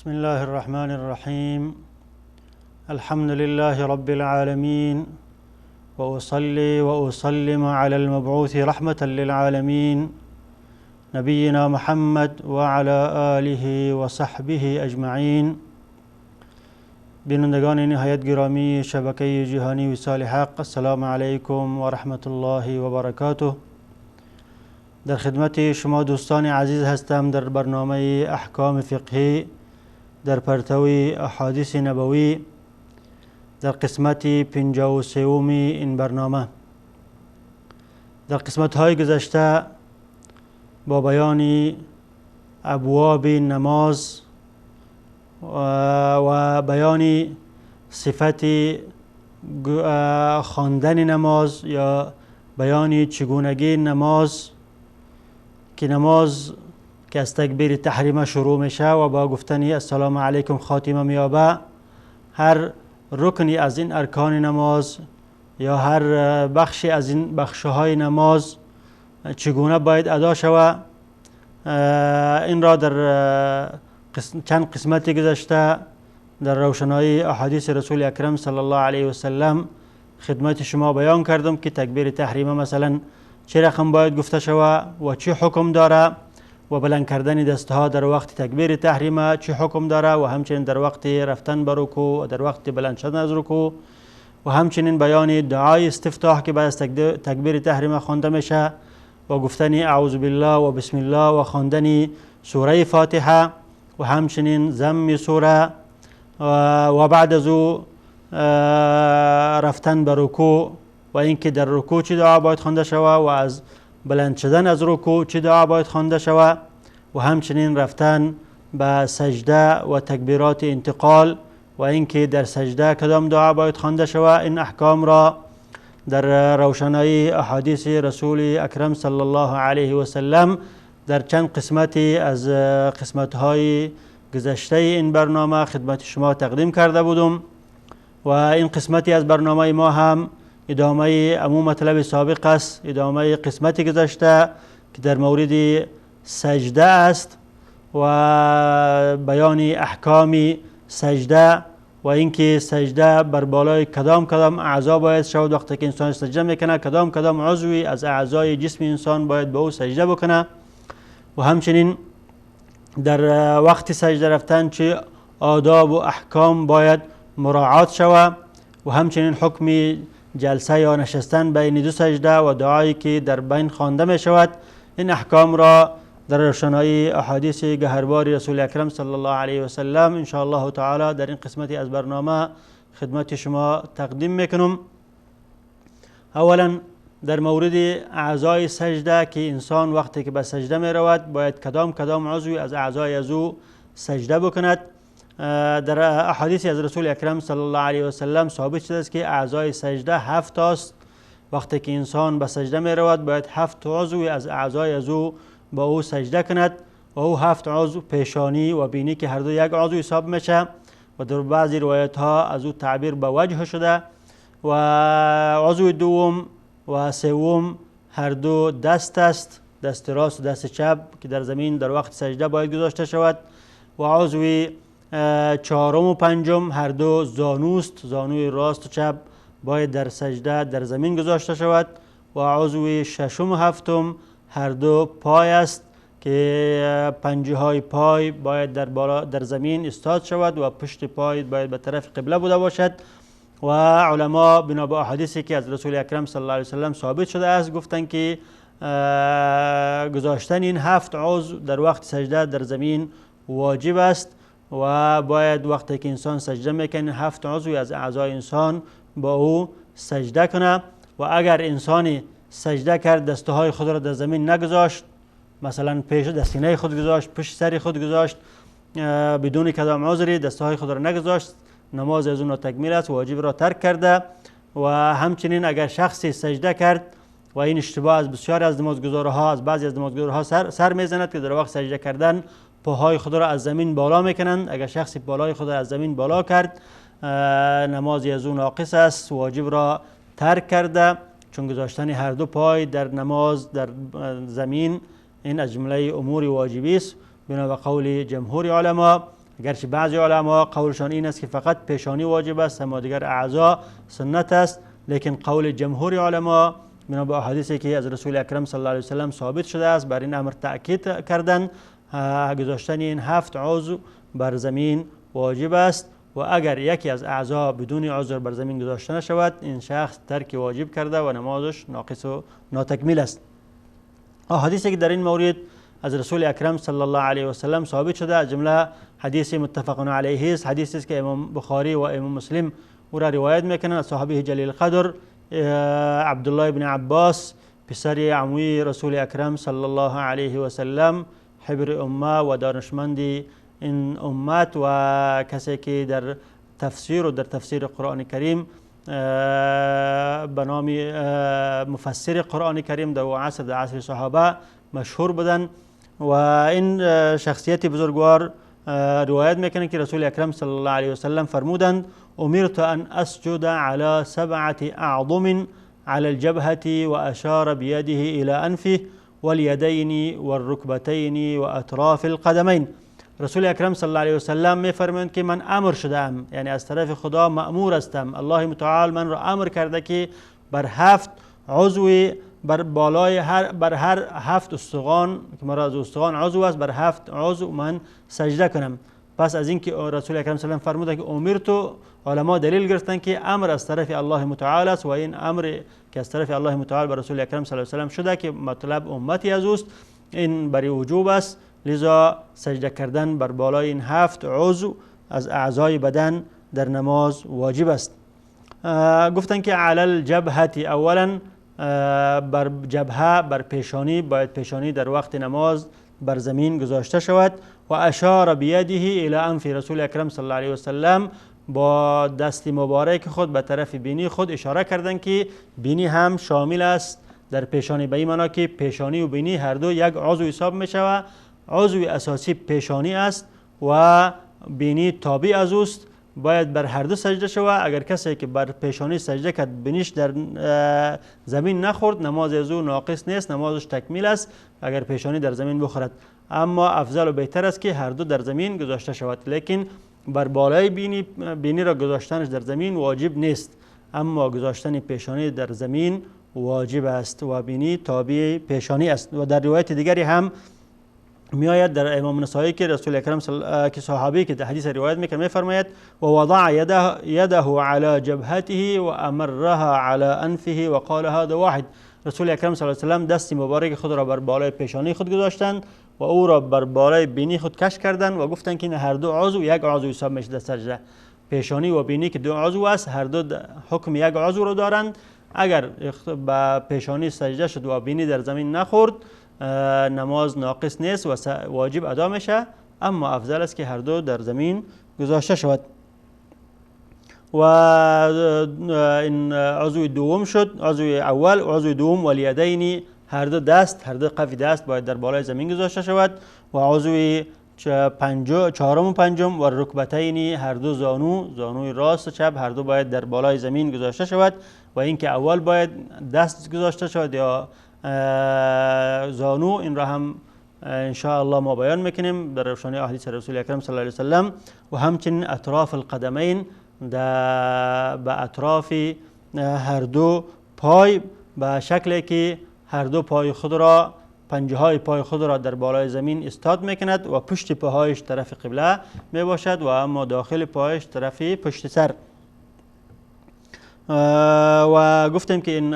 بسم الله الرحمن الرحیم. الحمد لله رب العالمین واصلي واسلم على المبعوث رحمة للعالمین نبینا محمد وعلى آله وصحبه اجمعین. بینندگان نهایت گرامی شبکه جهانی وصال حق، السلام علیکم و رحمت الله و برکاته. در خدمت شما دوستان عزیز هستم در برنامه احکام فقهی در پرتوی احادیث نبوی در قسمت 53 این برنامه. در قسمت های گذشته با بیان ابواب نماز و بیان صفت خواندن نماز یا بیان چگونگی نماز که نماز که از تکبیر تحریمه شروع میشه و با گفتن السلام علیکم خاتمه میابه، هر رکنی از این ارکان نماز یا هر بخشی از این بخشهای نماز چگونه باید ادا شود، این را در چند قسمت گذشته در روشنایی احادیث رسول اکرم صلی الله علیه و سلم خدمت شما بیان کردم که تکبیر تحریمه مثلا چه رقم باید گفته شود و چه حکم داره و بلند کردن دستها در وقت تکبیر تحریمه چه حکم داره و همچنین در وقت رفتن به رکوع و در وقت بلند شدن از رکوع و همچنین بیان دعای استفتاح که بعد از تکبیر تحریمه خوانده میشه و گفتن اعوذ بالله و بسم الله و خواندن سوره فاتحه و همچنین ضم سوره و بعد از او رفتن به رکوع و اینکه در رکوع چه دعا باید خوانده شود و از بلند شدن از رکوع چه دعا باید خوانده شود و همچنین رفتن به سجده و تکبیرات انتقال و اینکه در سجده کدام دعا باید خوانده شود. این احکام را در روشنایی احادیث رسول اکرم صلی الله علیه و سلم در چند قسمتی از قسمت‌های گذشته این برنامه خدمت شما تقدیم کرده بودم و این قسمتی از برنامه ما هم ادامه امو مطلب سابق است، ادامه قسمت گذشته که در مورد سجده است و بیان احکام سجده و اینکه سجده بر بالای کدام کدام اعضا باید شود. وقتی که انسان سجده میکنه کدام کدام عضوی از اعضای جسم انسان باید به او سجده بکنه و همچنین در وقت سجده رفتن چه آداب و احکام باید مراعات شود و همچنین حکم جلسه یا نشستن بین دو سجده و دعایی که در بین خوانده می شود. این احکام را در روشنایی احادیث گهربار رسول اکرم صلی الله علیه و سلم ان شاء الله تعالی در این قسمتی از برنامه خدمت شما تقدیم میکنم. اولا در مورد اعضای سجده که انسان وقتی که به سجده می رود باید کدام کدام عضوی از اعضای از او سجده بکند. در احادیث از رسول اکرم صلی الله علیه و سلم ثابت شده است که اعضای سجده 7 است. وقتی که انسان به سجده می رود باید 7 عضوی از اعضای از او با او سجده کند و او 7 عضو پیشانی و بینی که هر دو یک عضو حساب میشه و در بعضی روایت ها از او تعبیر به وجه شده و عضو دوم و سوم هر دو دست است، دست راست و دست چپ که در زمین در وقت سجده باید گذاشته شود و عضو چهارم و پنجم هر دو زانوست، زانوی راست و چپ باید در سجده در زمین گذاشته شود و عضو ششم و هفتم هر دو پای است که پنجه های پای باید در بالا در زمین استاد شود و پشت پای باید به طرف قبله بوده باشد. و علما بنا به احادیثی که از رسول اکرم صلی الله علیه و سلم ثابت شده است گفتند که گذاشتن این 7 عضو در وقت سجده در زمین واجب است و باید وقتی که انسان سجده میکنه 7 عضو از اعضای انسان با او سجده کنه و اگر انسانی سجده کرد دستهای خود را در زمین نگذاشت، مثلا پیش در سینه خود گذاشت، پشت سر خود گذاشت، بدون کدام عذری دستهای خود را نگذاشت، نماز از اون تکمیل است، واجب را ترک کرده. و همچنین اگر شخصی سجده کرد و این اشتباه از بسیاری از نمازگزارها، از بعضی از نمازگزارها سر میزند که در وقت سجده کردن پاهای خود را از زمین بالا میکنند، اگر شخصی بالای خود را از زمین بالا کرد نماز از اون ناقص است، واجب را ترک کرده، چون گذاشتن هر دو پای در نماز در زمین این از جمله امور واجبی است بنا به قول جمهور علما. اگرچه بعضی علما قولشان این است که فقط پیشانی واجب است اما دیگر اعضا سنت است، لیکن قول جمهور علما بنا به احادیثی که از رسول اکرم صلی الله علیه وسلم ثابت شده است بر این امر تأکید کردن، گذاشتن این 7 عضو بر زمین واجب است و اگر یکی از اعضا بدون عذر بر زمین گذاشته نشود این شخص ترک واجب کرده و نمازش ناقص و ناتکمیل است. احادیثی که در این مورد از رسول اکرم صلی الله علیه و سلم ثابت شده از جمله حدیث متفق علیه است، حدیثی است که امام بخاری و امام مسلم او را روایت میکنند از صحابه جلیل قدر عبدالله بن عباس پسر عموی رسول اکرم صلی الله علیه و سلم، حبر امه و دانشمند این امت و کسی که در تفسیر و در تفسیر قرآن کریم به نام مفسر قرآن کریم در عصر در عصر صحابه مشهور بودند و این شخصیت بزرگوار روایت میکنه که رسول اکرم صلی الله علیه و سلم فرمودند: امرت ان اسجد على 7 اعظم على الجبهة واشار بيده الى انفه واليدين والركبتين واطراف القدمين. رسول اکرم صلی الله علیه و سلم میفرمایند که من امر شدم، یعنی از طرف خدا مأمور هستم، الله متعال من را امر کرده که بر 7 عضو، بر بالای هر، بر هر 7 استخوان که مرا از استخوان عضو است، بر 7 عضو من سجده کنم. پس از اینکه رسول اکرم صلی الله علیه و سلم فرمودند که امرتو، علما دلیل گرفتند که امر از طرف الله متعال است و این امر که از طرف الله متعال بر رسول اکرم صلی الله علیه و سلم شده که مطلب امتی از اوست، این برای وجوب است. لذا سجده کردن بر بالای این 7 عضو از اعضای بدن در نماز واجب است. گفتند که علی الجبهة، اولا بر جبهه، بر پیشانی، باید پیشانی در وقت نماز بر زمین گذاشته شود. و اشار بیده الی انف، رسول اکرم صلی الله علیه و سلم با دست مبارک خود به طرف بینی خود اشاره کردند که بینی هم شامل است در پیشانی، به این معنا که پیشانی و بینی هر دو یک عضو حساب می شود. عضو اساسی پیشانی است و بینی تابع از اوست، باید بر هر دو سجده شود. اگر کسی که بر پیشانی سجده کرد بینیش در زمین نخورد، نماز از او ناقص نیست، نمازش تکمیل است اگر پیشانی در زمین بخورد. اما افضل و بهتر است که هر دو در زمین گذاشته شود، لیکن بر بالای بینی را گذاشتنش در زمین واجب نیست، اما گذاشتن پیشانی در زمین واجب است و بینی تابع پیشانی است. و در روایت دیگری هم میآید در امام نسائی که رسول اکرم که صحابی که در حدیث روایت میکنه میفرماید: و وضع یده علی جبهته و امرها علی انفه و قال هذا واحد. رسول اکرم صلی الله علیه و سلم دست مبارک خود را بر بالای پیشانی خود گذاشتند و او را بر بالای بینی خود کش کردند و گفتند که این هر دو عضو یک عضو حساب میشه در سجده. پیشانی و بینی که دو عضو است، هر دو حکم یک عضو را دارند. اگر به پیشانی سجده شد و بینی در زمین نخورد، نماز ناقص نیست و واجب ادا میشه، اما افضل است که هر دو در زمین گذاشته شود. و این عضو دوم شد، عضو اول و عضو دوم والیدین، هر دو دست، هر دو قف دست باید در بالای زمین گذاشته شود. و عضو چهارم و پنجم و رکبتین، هر دو زانو، زانوی راست و چپ، هر دو باید در بالای زمین گذاشته شود. و اینکه اول باید دست گذاشته شود یا زانو، این را هم ان شاء الله ما بیان میکنیم در روشنی احادیث رسول اکرم صلی الله علیه و سلم. و همچنین اطراف القدمین، به اطراف هر دو پای، به شکلی که هر دو پای خود را، پنجه های پای خود را در بالای زمین استاد میکند و پشت پاهایش طرف قبله میباشد و اما داخل پایش طرف پشت سر. و گفتیم که این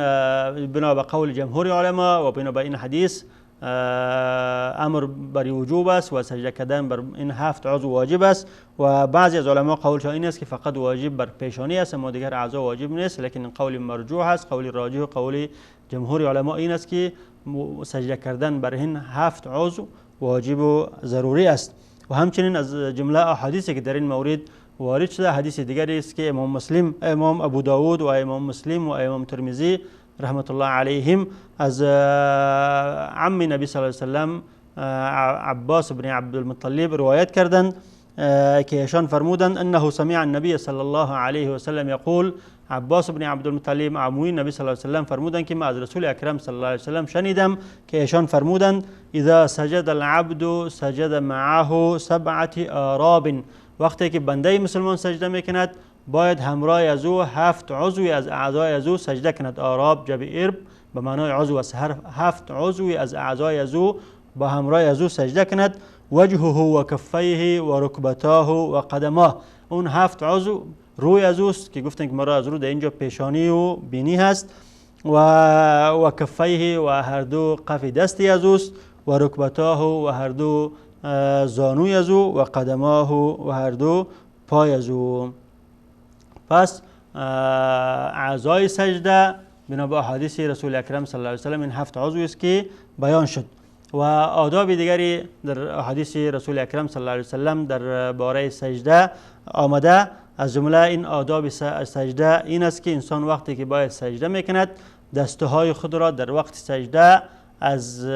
بنا به قول جمهور علما و بنا به این حدیث امر بر وجوب است و سجده کردن بر این 7 عضو واجب است. و بعضی از علما قولشان این است که فقط واجب بر پیشانی است اما دیگر اعضا واجب نیست، لیکن این قول مرجوح است. قول راجح و قول جمهور علما این است که سجده کردن بر این 7 عضو واجب و ضروری است. و همچنین از جمله احادیثی که در این مورد وارد شده، حدیث دیگری است که امام مسلم، امام ابو داود و امام مسلم و امام ترمذی رحمت الله علیهم از عم نبی صلی الله علیه و سلم عباس بن عبدالمطلب روایت کردند که ایشان فرمودند انه سمع النبی صلی الله علیه و سلم یقول. عباس بن عبدالمطلب عموی نبی صلی الله علیه و سلم فرمودند که من از رسول اکرم صلی الله علیه و سلم شنیدم که ایشان فرمودند اذا سجد العبد سجد معه سبعة آراب. وقتی که بنده مسلمان سجده میکند باید همراه از او 7 عضوی از اعضای از او سجده کند. آراب جمع ارب به معنای عضو است. هر 7 عضوی از اعضای از او با همراه از او سجده کند. وجهه و کفیه و رکبتاه و قدماه. اون 7 عضو روی از اوست که گفتن که مرا از رو در اینجا پیشانی و بینی هست، و کفیه و هر دو قف دستی از اوست، و رکبتاه و هر دو زانوی از او، و قدماه و هر دو پای از او. پس اعضای سجده بنا به احادیث رسول اکرم صلی الله علیه و سلم این 7 عضو است که بیان شد. و آداب دیگری در احادیث رسول اکرم صلی الله علیه و سلم در باره سجده آمده. از جمله این آداب سجده این است که انسان وقتی که باید سجده میکند دستهای خود را در وقت سجده از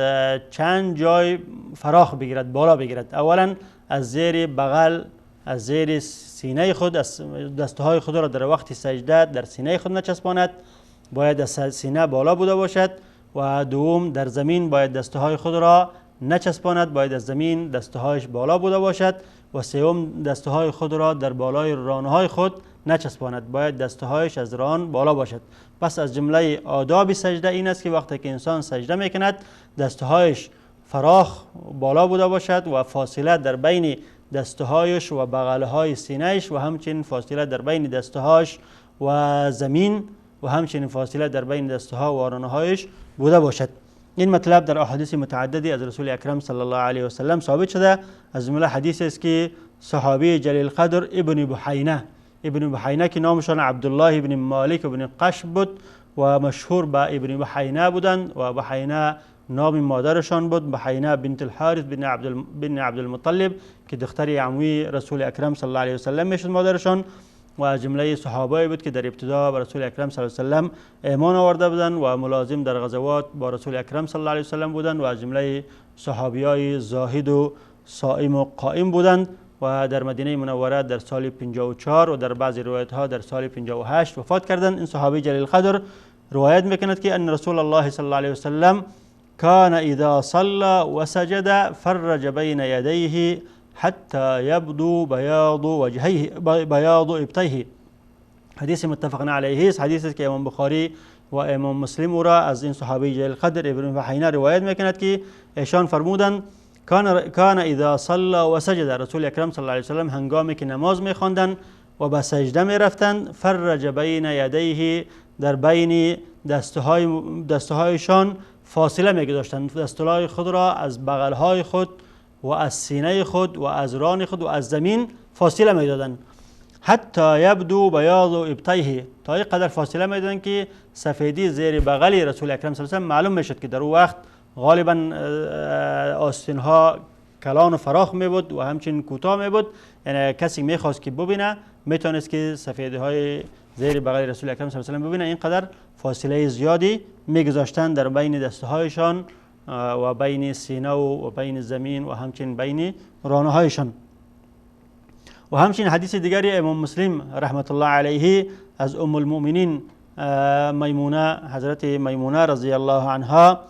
چند جای فراخ بگیرد، بالا بگیرد. اولا از زیر بغل، از زیر سینه خود، از دستهای خود را در وقت سجده در سینه خود نچسباند، باید از سینه بالا بوده باشد. و دوم در زمین باید دستهای خود را نچسباند، باید از زمین دستهایش بالا بوده باشد. و سوم دستهای خود را در بالای رانهای خود نچسباند، باید دستهایش از ران بالا باشد. پس از جمله آداب سجده این است که وقتی که انسان سجده میکند دستهایش فراخ بالا بوده باشد و فاصله در بین دستهایش و بغلهای سینهش و همچنین فاصله در بین دستهایش و زمین و همچنین فاصله در بین دستها و رانهایش بوده باشد. این مطلب در احادیث متعددی از رسول اکرم صلی الله علیه و سلم ثابت شده. از جمله حدیث است که صحابی جلیل قدر ابن بحینه، ابن بحینه که نامشان عبدالله ابن مالک ابن قشب بود و مشهور به ابن بحینه بودند و بحینه نام مادرشان بود، بحینه بنت الحارث بن عبدالمطلب که دختر عموی رسول اکرم صلی الله علیه و سلم میشد مادرشان. و از جمله صحابایی بود که در ابتدا به رسول اکرم صلی الله علیه و سلم ایمان آورده بودند و ملازم در غزوات با رسول اکرم صلی الله علیه و سلم بودند و از جمله صحابیای زاهد و صائم و قائم بودند و در مدینه منوره در سال 54 و در بعضی روایت ها در سال 58 وفات کردند. این صحابی جلیل قدر روایت میکند که ان رسول الله صلی الله علیه و سلم كان اذا صلى وسجد فرج بین یدیه حتى يبدو بياض وجهه بياض ابطيه. حدیث متفق علیه است، حدیث است که امام بخاری و امام مسلم او را از این صحابی جلیل قدر ابن بحینه روایت میکند که ایشان فرمودند کان اذا صلى وسجد، رسول اکرم صلی الله علیه و سلم هنگامی که نماز میخواندند و به سجده میرفتند فرج بین یدیه، در بین دستهایشان فاصله میگذاشتند، دستهای خود را از بغلهای خود و از سینه خود و از ران خود و از زمین فاصله میدادند. حتی یبدو بیاض ابطیه، تا این قدر فاصله میدادند که سفیدی زیر بغل رسول اکرم صلی الله علیه و سلم معلوم میشد که در او وقت غالبا آستینها کلان و فراخ می بود و همچنین کوتاه می بود، یعنی کسی میخواست که ببینه میتونست که سفیدی های زیر بغل رسول اکرم صلی الله علیه و سلم ببینه. اینقدر فاصله زیادی میگذاشتند در بین دستهایشان و بین سینه و بین زمین و همچنین بین رانهایشان. و همچنین حدیث دیگری امام مسلم رحمت الله علیه از ام المؤمنین میمونه، حضرت میمونه رضی الله عنها،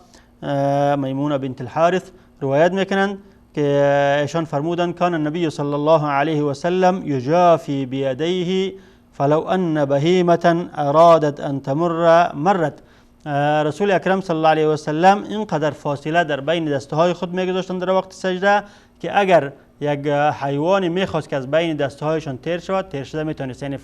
میمونه بنت الحارث روایت میکنند که ایشان فرمودند کان النبی صلی الله علیه و سلم یجافی بیدیه فلو ان بهیمة ارادت ان تمر مرت. رسول اکرم صلی الله علیه و سلم اینقدر فاصله در بین دستهای خود میگذاشتند در وقت سجده که اگر یک حیوان میخواست که از بین دستهایشان تیر شود تیر شده میتونست. یعنی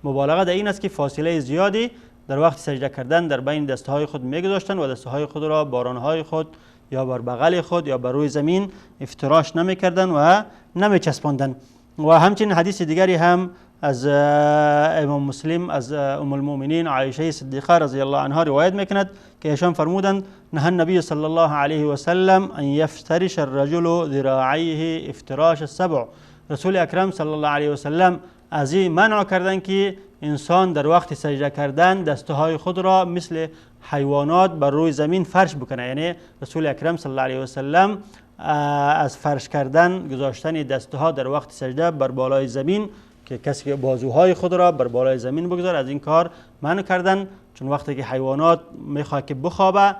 مبالغه در این است که فاصله زیادی در وقت سجده کردن در بین دستهای خود میگذاشتند و دستهای خود را بارانهای خود یا بر بغل خود یا بر روی زمین افتراش نمیکردند و نمیچسباندند. و همچنین حدیث دیگری هم از امام مسلم از ام المؤمنین عایشه صدیقه رضی الله عنها روایت میکند که ایشان فرمودند نهى النبی صلی الله علیه و سلم ان یفترش الرجل ذراعیه افتراش السبع. رسول اکرم صلی الله علیه و سلم از این منع کردند که انسان در وقت سجده کردن دستهای خود را مثل حیوانات بر روی زمین فرش بکنه. یعنی رسول اکرم صلی الله علیه و سلم از فرش کردن گذاشتن دستها در وقت سجده بر بالای زمین که کسی بازوهای خود را بر بالای زمین بگذاره، از این کار منع کردن. چون وقتی که حیوانات میخواد که بخوابه،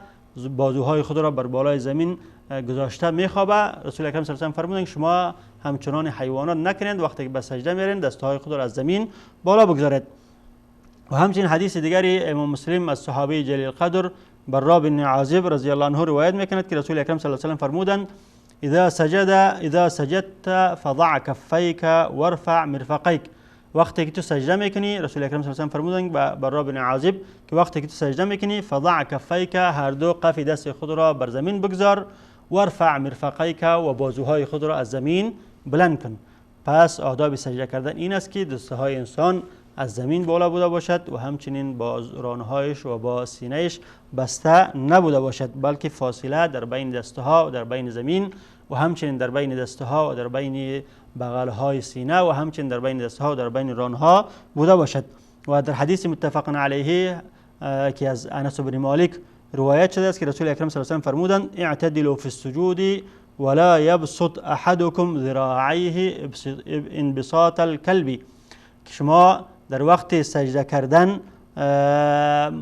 بازوهای خود را بر بالای زمین گذاشته میخوابه. رسول اکرم صلی الله علیه و سلم فرمودند شما همچنان حیوانات نکنید، وقتی که به سجده میرین دستهای خود را از زمین بالا بگذارید. و همچنین حدیث دیگری امام مسلم از صحابه جلیل قدر برا بن عازب رضی الله عنه روایت میکند که رسول اکرم صلی الله علیه و سلم فرمودند اذا سجدت فضع کفیک وارفع مرفقیک. وقتی که تو سجده میکنی، رسول اکرم صلی الله علیه و سلم فرمودند برا بن عازب که وقتی که تو سجده میکنی فضع کفیک، هر دو قف دست خود را بر زمین بگذار، وارفع مرفقیک، و بازوهای خود را از زمین بلند کن. پس آداب سجده کردن این است که دستهای انسان از زمین بالا بوده باشد و همچنین با رانهایش و با سینهش بسته نبوده باشد، بلکه فاصله در بین دستها و در بین زمین و همچنین در بین دستها و در بین بغلهای سینه و همچنین در بین دستها و در بین رانها بوده باشد. و در حدیث متفق علیه که از انس بن مالک روایت شده است که رسول اکرم صلی الله علیه و سلم فرمودند اعتدلوا فی السجود ولا يبسط احدكم ذراعیه انبساط الكلب، که شما در وقت سجده کردن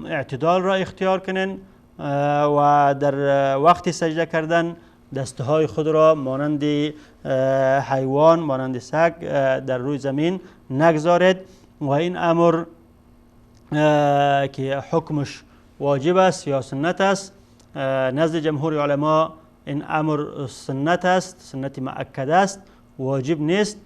اعتدال را اختیار کنین و در وقت سجده کردن دستهای خود را مانند حیوان، مانند سگ در روی زمین نگذارید. و این امر که حکمش واجب است یا سنت است، نزد جمهور علما این امر سنت است، سنت مؤکد است، واجب نیست.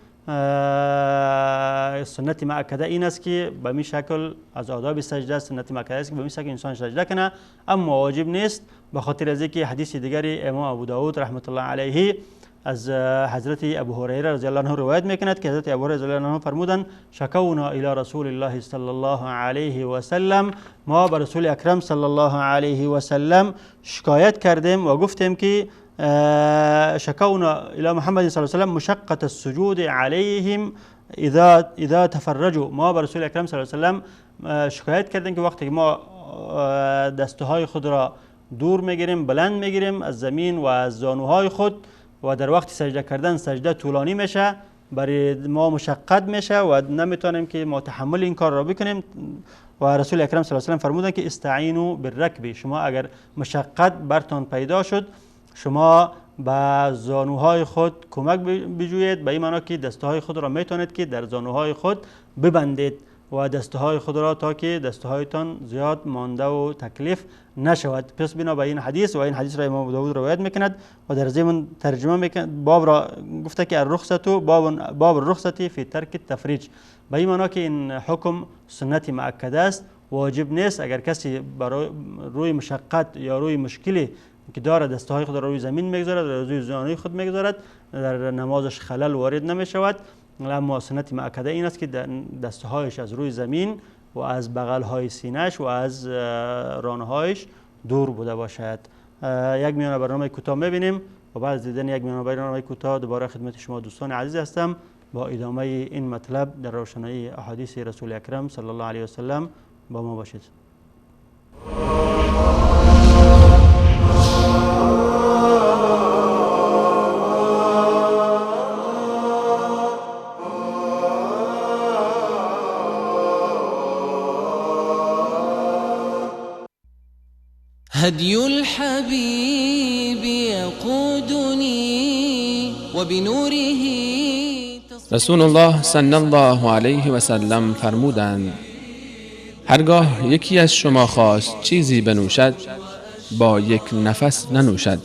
سنت مؤکده این است که به می شکل از آداب سجده، سنت مؤکده است که به می شکل انسان سجده کنه، اما واجب نیست، به خاطر از اینکه حدیث دیگری امام ابو داود رحمت الله علیه از حضرت ابو هریره رضی الله عنه روایت میکند که حضرت ابو هریره رضی الله عنه فرمودند شکونا الی رسول الله صلی الله علیه و سلم، ما به رسول اکرم صلی الله علیه و سلم شکایت کردیم و گفتیم که شکونا الى محمد صلی الله علیه و سلم مشقة السجود علیهم اذا تفرجوا. ما به رسول اکرم صلی الله علیه و سلم شکایت کردیم که وقتی ما دستهای خود را دور میگیریم، بلند میگیریم از زمین و از زانوهای خود و در وقت سجده کردن سجده طولانی میشه، برای ما مشقت میشه و نمیتونیم که ما تحمل این کار را بکنیم. و رسول اکرم صلی الله علیه و سلم فرمودند که استعینوا بالرکب، شما اگر مشقت برتان پیدا شد شما به زانوهای خود کمک بجویید، به این معنا که دستهای خود را میتونید که در زانوهای خود ببندید و دستهای خود را تا که دستهایتان زیاد مانده و تکلیف نشود. پس بنا به این حدیث و این حدیث را امام داود روایت میکند و در ضمن ترجمه میکند، باب را گفته که الرخصة باب الرخصة فی ترک التفریج، به این معنا که این حکم سنت مؤکده است، واجب نیست. اگر کسی برای روی مشقت یا روی مشکلی که داره دستهای خود را روی زمین میگذارد، روی زانوی خود میگذارد، در نمازش خلل وارد نمیشود. اما سنت مؤکده این است که دستهایش از روی زمین و از بغلهای سینهش و از رانهایش دور بوده باشد. یک میانه برنامه کوتاه میبینیم و بعد از دیدن یک میانه برنامه کوتاه دوباره خدمت شما دوستان عزیز هستم با ادامه این مطلب در روشنایی احادیث رسول اکرم صلی الله علیه و سلم. با ما باشید. هدي الحبيب يقودني وبنوره. رسول الله صلی الله علیه و سلم فرمودند هرگاه یکی از شما خواست چیزی بنوشد با یک نفس ننوشد.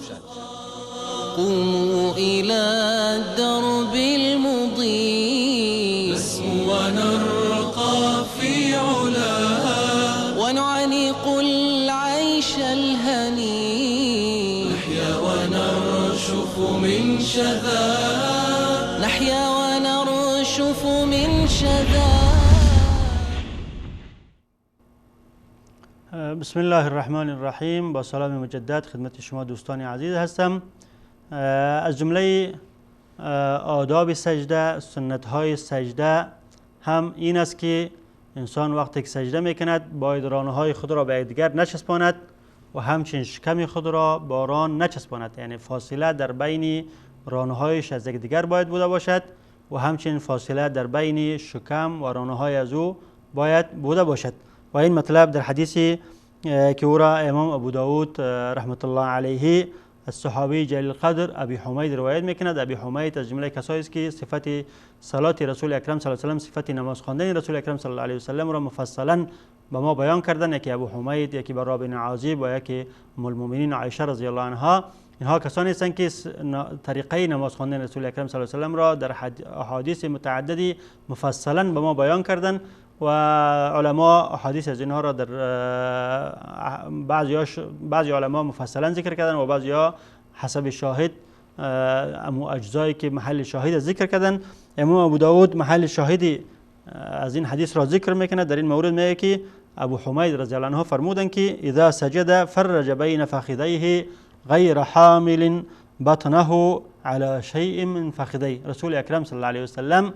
قوموا الى الدرب المضيء ونرقى في علا ونعانق العيش الهني نحيا ونرشف من شذا نحيا ونرشف من شذا. بسم الله الرحمن الرحیم. با سلام مجدد خدمت شما دوستان عزیز هستم. از جمله آداب سجده، سنت های سجده هم این است که انسان وقتی که سجده میکند باید رانه های خود را به یکدیگر نچسباند و همچنین شکم خود را با ران نچسباند، یعنی فاصله در بین رانهایش از یکدیگر باید بوده باشد و همچنین فاصله در بین شکم و رانه‌های از او باید بوده باشد. و این مطلب در حدیثی که او را امام ابو داود رحمت الله علیه از صحابی جلیل قدر ابی حمید روایت میکند. ابی حمید از جمله کسایی است که صفت صلات رسول اکرم صلی الله علیه و سلم، صفت نماز خواندن رسول اکرم صلی الله علیه و سلم را مفصلا به ما بیان کردن. یکی ابو حمید، یکی برا بن عازب و یکی ام المؤمنین عایشه رضی الله عنها. اینها کسانی هستند که طریقه نماز خواندن رسول اکرم صلی الله علیه و سلم را در احادیث متعددی مفصلا به ما بیان کردن و علما احادیث از اینها را در بعضی علما مفصلا ذکر کردن و بعضی حسب شاهد امو اجزایی که محل شاهد ذکر کردن. امام ابو داود محل شاهدی از این حدیث را ذکر میکنه. در این مورد میگه که ابو حمید رضی الله عنه فرمودند که اذا سجد فرج بین فخذیه غیر حامل بطنه على شیء من فخذیه. رسول اکرم صلی الله علیه و سلم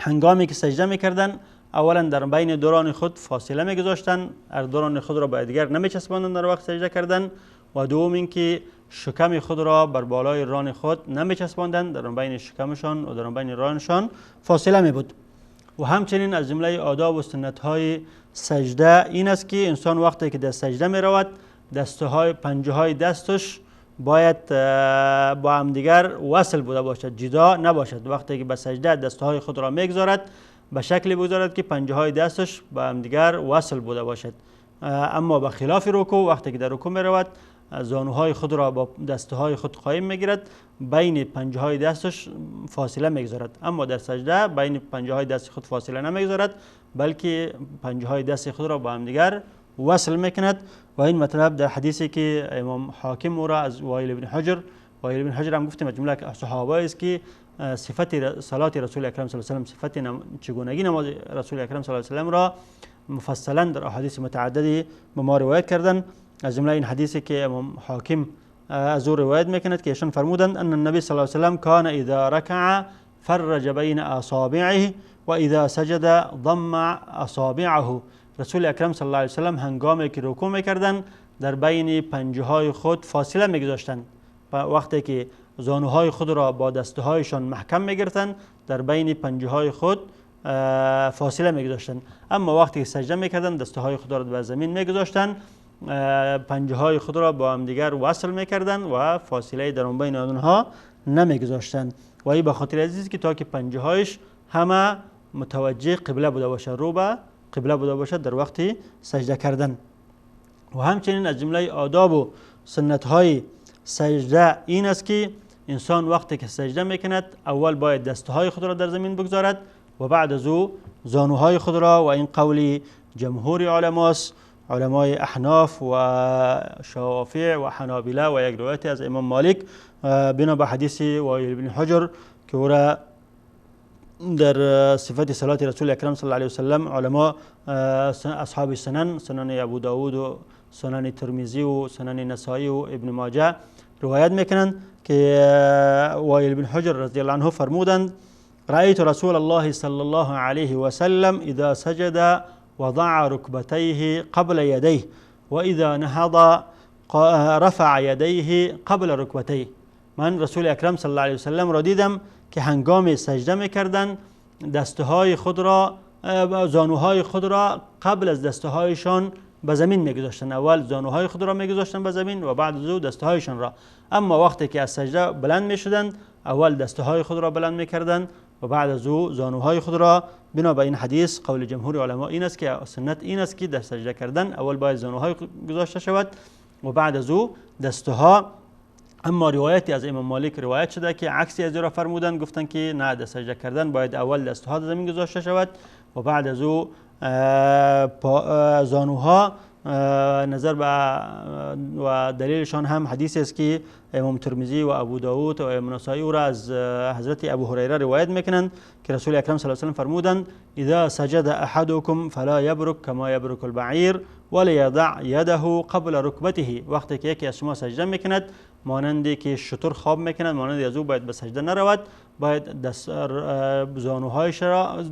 هنگامی که سجده میکردن اولا در بین دوران خود فاصله میگذاشتن، دوران خود را با دیگر نمیچسباندن در وقت سجده کردن، و دوم اینکه شکم خود را بر بالای ران خود نمیچسباندن، در بین شکمشان و در بین رانشان فاصله می بود. و همچنین از جمله آداب و سنت های سجده این است که انسان وقتی که در سجده می رود دستهای پنجه های دستش باید با همدیگر وصل بوده باشد، جدا نباشد. وقتی که به سجده دستهای خود را میگذارد به شکلی بگذارد که پنجه های دستش با همدیگر وصل بوده باشد. اما به خلاف رکوع وقتی که در رکوع می رود زانوهای خود را با دستهای خود قایم میگیرد، بین پنجه های دستش فاصله میگذارد. اما در سجده بین پنجه های دست خود فاصله نمیگذارد، بلکه پنجه های دست خود را با همدیگر وصل میکند. و این مطلب در حدیثی که امام حاکم او را از وائل بن حجر، وائل بن حجر هم گفتیم از جمله صحابه است که صفت صلات رسول اکرم صلی الله علیه و سلم، صفت چگونگی نماز رسول اکرم صلی الله علیه و سلم را مفصلا در احادیث متعددی به ما روایت کردن. از جمله این حدیثی که امام حاکم از او روایت میکند که ایشان فرمودند ان النبی صلی الله علیه و سلم کان اذا رکع فرج بین اصابعه و اذا سجد ضم اصابعه. رسول اکرم صلی الله علیه و سلم هنگامی که رکوع میکردند در بین پنجه های خود فاصله میگذاشتند. وقتی که زانوهای خود را با دستهایشان محکم میگرفتند در بین پنجه های خود فاصله میگذاشتند. اما وقتی که سجده میکردند دستهای خود را به زمین میگذاشتند، پنجه های خود را با همدیگر وصل میکردند و فاصله در بین آنها نمیگذاشتند. و این به خاطر عزیز که تا که پنجه هایش همه متوجه قبله بوده باشد، رو به قبله بوده باشد در وقت سجده کردن. و همچنین از جمله آداب و سنت های سجده این است که انسان وقتی که سجده میکند اول باید دستهای خود را در زمین بگذارد و بعد از او زانوهای خود را. و این قول جمهور علماست، علمای احناف و شوافع و حنابله و یک روایت از امام مالک بنا به حدیث وائل بن حجر که او را در صفت صلات رسول اکرم صلی الله علیه و سلم علما اصحاب سنن، سنن ابو داود و سنن ترمذی و سنن نسائی و ابن ماجه روایت میکنند که وائل بن حجر رضی الله عنه فرمودند رأيت رسول الله صلى الله عليه وسلم إذا سجد وضع ركبتيه قبل يديه وإذا نهض رفع يديه قبل ركبتيه. من رسول اکرم صلی الله علیه وسلم را دیدم که هنگام سجده میکردن دستهای خود را، زانوهای خود را قبل از دستهایشان به زمین میگذاشتن. اول زانوهای خود را میگذاشتن به زمین و بعد از او دستهایشان را. اما وقتی که از سجده بلند میشدند اول دستهای خود را بلند میکردند و بعد از او زانوهای خود را. بنا به این حدیث قول جمهور علما این است که سنت این است که در سجده کردن اول باید زانوهای گذاشته شود و بعد از او دستها. اما روایتی از امام مالک روایت شده که عکسی از او را فرمودند، گفتند که نه، در سجده کردن باید اول دستها در زمین گذاشته شود و بعد از او زانوها. نظر به و دلیلشان هم حدیث است که امام ترمذی و ابو داود و امام نسائی را از حضرت ابو هریره روایت میکنند که رسول اکرم صلی الله علیه و سلم فرمودند اذا سجد احدكم فلا يبرك كما يبرك البعير وليضع يده قبل ركبته. وقتی که یکی از شما سجده میکند مانند که شتر خواب میکند، مانند از او باید به سجده نرود، باید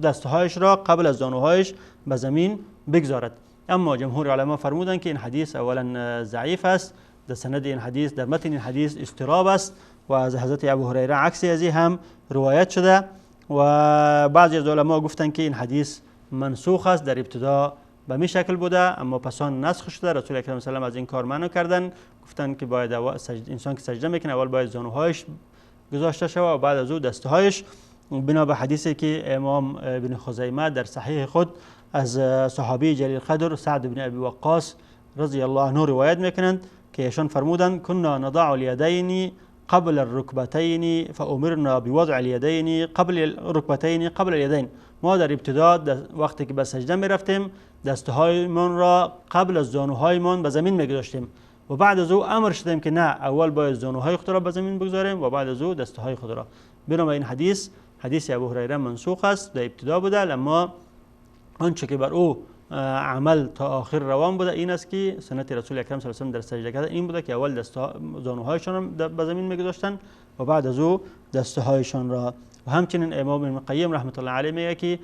دستهایش را قبل از زانوهایش به زمین بگذارد. اما جمهور علما فرمودند که این حدیث اولا ضعیف است، در سند این حدیث، در متن این حدیث اضطراب است و از حضرت ابو هریره عکس از هم روایت شده و بعضی از علما گفتند که این حدیث منسوخ است، در ابتدا به می شکل بوده اما پسان نسخ شده. رسول اکرم صلی الله علیه و از این کار منع کردن، گفتند که باید انسان که سجده میکنه اول باید زانوهایش گذاشته شود و بعد از او دستهایش، بنا به حدیثی که امام ابن خزیمه در صحیح خود از صحابی جلیل قدر سعد بن ابی وقاص رضی الله عنه روایت میکنند که ایشان فرمودند كنا نضع اليدين قبل الركبتين فأمرنا بوضع اليدين قبل الركبتين قبل اليدين. ما در ابتدا وقتی که به سجده میرفتیم دستهایمان را قبل از زانوهایمان به زمین میگذاشتیم و بعد از او امر شدیم که نه، اول باید زانوهای خود را به زمین بگذاریم و بعد از او دستهای خود را. بنابراین حدیث، حدیث ابو هریره منسوخ است، در ابتدا بوده، اما آنچه که بر او عمل تا آخر روان بوده این است که سنت رسول اکرم صلی الله علیه و در سجده کردن این بوده که اول زانوهایشان را به زمین میگذاشتند و بعد از او دستهایشان را. و همچنین امام ابن قیم رحمت الله علیه میگه که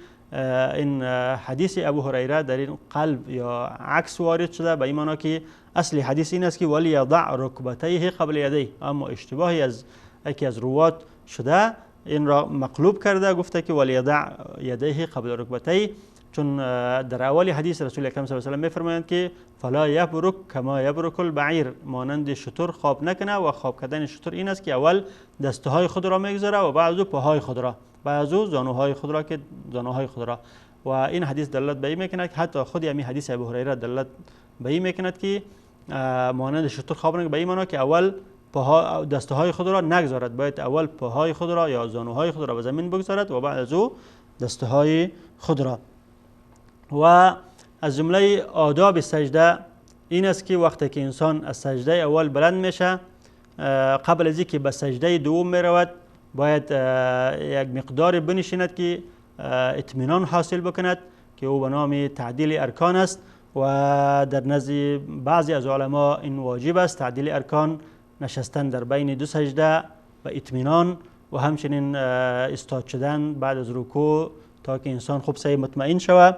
این حدیث ابو هریره در این قلب یا عکس وارد شده، به این معنا که اصل حدیث این است که ولی یضع رکبتیه قبل یدیه، اما اشتباهی از یکی از روات شده این را مقلوب کرده، گفته که ولی یضع یدیه قبل رکبتیه، چون در اول حدیث رسول اکرم صلی الله علیه و سلم میفرمایند که فلا یبرک کما یبرک البعیر، مانند شتر خواب نکنه و خواب کردن شتر این است که اول دستهای خود را میگذاره و بعد از او پاهای خود را، بعد از او زانوهای خود را که زانوهای خود را. و این حدیث دلالت به این میکند که حتی خود همین حدیث ابو هریره دلالت به این میکند که مانند شتر خواب نکنه، به این معنا که اول پاها دستهای خود را نگذارد، باید اول پاهای خود را یا زانوهای خود را به زمین بگذارد و بعد از او دستهای خود را. و از جمله آداب سجده این است که وقتی که انسان از سجده اول بلند میشه، قبل از اینکه به سجده دوم میرود باید یک مقدار بنشیند که اطمینان حاصل بکند که او به نام تعدیل ارکان است و در نزد بعضی از علما این واجب است، تعدیل ارکان نشستن در بین دو سجده و اطمینان و همچنین استاد شدن بعد از رکوع تا که انسان خوب صحیح مطمئن شود.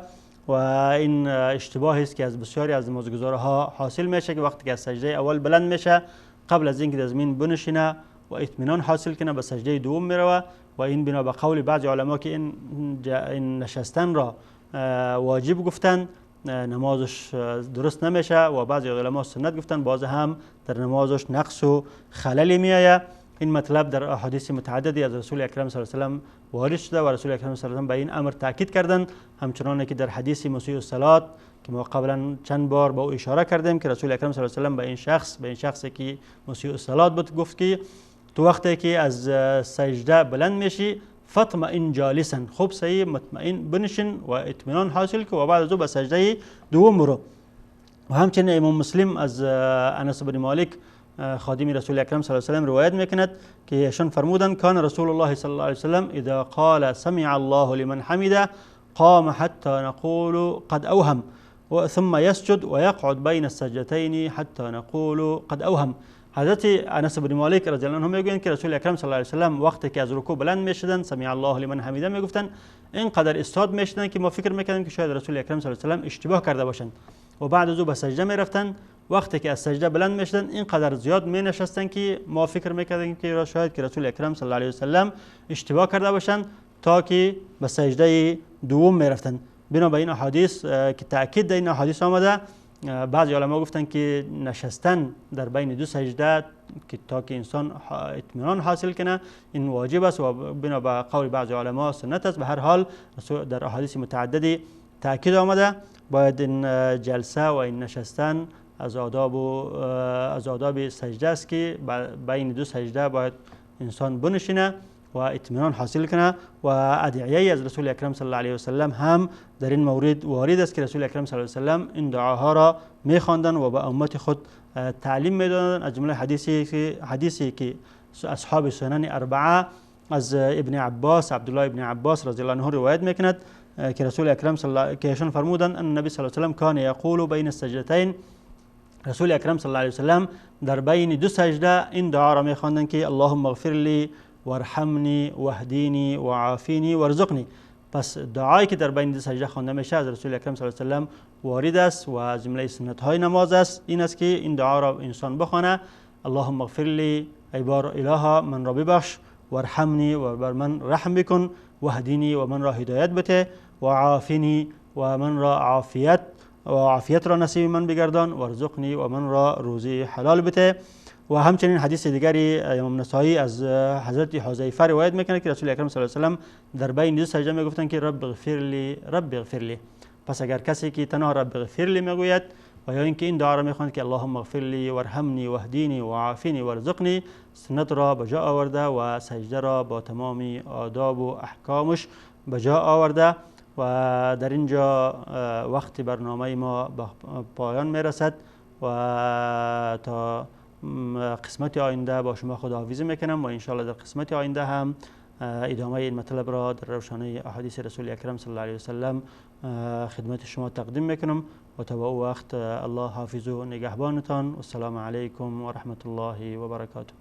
و این اشتباهی است که از بسیاری از نمازگزارها حاصل میشه که وقتی که از سجده اول بلند میشه قبل از اینکه در زمین بنشینه و اطمینان حاصل کنه به سجده دوم میروه و این بنا به قول بعضی علما که این نشستن را واجب گفتن نمازش درست نمیشه و بعضی علما سنت گفتن باز هم در نمازش نقص و خللی میآید. این مطلب در احادیث متعددی از رسول اکرم صلی الله علیه و سلم وارد شده و رسول اکرم صلی الله علیه و سلم به این امر تاکید کردند، همچنان که در حدیث مسیء الصلاه که ما قبلا چند بار به او اشاره کردیم که رسول اکرم صلی الله علیه و سلم به این شخصی که مسیء الصلاه بود گفت که تو وقتی که از سجده بلند میشی فاطمئن جالسا، خوب صحیح مطمئن بنشین و اطمینان حاصل کن و بعد از او به سجده دوم برو. و همچنین امام مسلم از انس بن مالک خادم رسول اکرم صلی الله علیه و سلم روایت میکند که ایشان فرمودند کان رسول الله صلی الله علیه و سلم اذا قال سمع الله لمن حمده قام حتى نقول قد اوهم ثم يسجد ويقعد بين السجدتين حتى نقول قد اوهم. حضرت انس بن مالک رضی الله عنه میگویند که رسول اکرم صلی الله علیه و سلم وقتی که از رکوع بلند میشدند سمع الله لمن حمیده میگفتند، اینقدر استاد میشدند که ما فکر میکردیم که شاید رسول اکرم صلی الله علیه و سلم اشتباه کرده باشند و بعد از او به سجده میرفتند. وقتی که از سجده بلند میشدند اینقدر زیاد می نشستند که ما فکر میکردیم که شاید که رسول اکرم صلی الله علیه و سلم اشتباه کرده باشند تا که به سجده دوم میرفتند. بنابراین احادیث که تاکید در این احادیث آمده، بعضی علما گفتند که نشستن در بین دو سجده که تا که انسان اطمینان حاصل کنه این واجب است و بنا به قول بعضی علما سنت است. به هر حال در احادیث متعددی تاکید آمده باید این جلسه و این نشستن از آداب و از آداب سجده است که بین دو سجده باید انسان بنشینه و اطمینان حاصل کنه. و ادعیه از رسول اکرم صلی الله علیه و سلم هم در این مورد وارد است که رسول اکرم صلی الله علیه و سلم این دعاها را میخواندند و به امت خود تعلیم میدادند. از جمله حدیثی که اصحاب سنن اربعه از ابن عباس، عبدالله ابن عباس رضی الله عنه روایت میکند که رسول اکرم صلی الله که ایشان فرمودند ان النبی صلی الله علیه و سلم کان یقول بین السجدتین، رسول اکرم صلی الله علیه و سلم در بین دو سجده این دعا را میخواندند که اللهم اغفر لی وارحمنی واهدینی وعافینی وارزقنی. پس دعایی که در بین دو سجده خوانده میشه از رسول اکرم صلی الله علیه و سلم وارد است و از جمله سنت های نماز است. این است که این دعا را انسان بخوانه: اللهم اغفر لی، ای بار الها من را ببخش، وارحمنی و بر من رحم بکن، واهدینی و من را هدایت بده، و عافنی و من را عافیت و عافیت را نصیب من بگردان، وارزقنی و من را روزی حلال بده. و همچنین حدیث دیگری امام نسائی از حضرت حذیفه روایت میکنه که رسول اکرم صلی الله علیه و سلم در بین دو سجده میگفتند که رب اغفر لی، رب اغفر لی. پس اگر کسی که تنها رب اغفر لی میگوید و یا اینکه این دعا را میخواند که اللهم اغفر لی وارحمنی واهدینی وعافنی وارزقنی، سنت را به جا آورده و سجده را با تمام آداب و احکامش به جا آورده. و در اینجا وقت برنامه ما به پایان میرسد و تا قسمت آینده با شما خداحافظی میکنم و انشاءالله در قسمت آینده هم ادامه این مطلب را در روشنای احادیث رسول اکرم صلی الله علیه و سلم خدمت شما تقدیم میکنم. و تا او وقت الله حافظ و نگهبانتان. و السلام علیکم و رحمت الله و برکاته.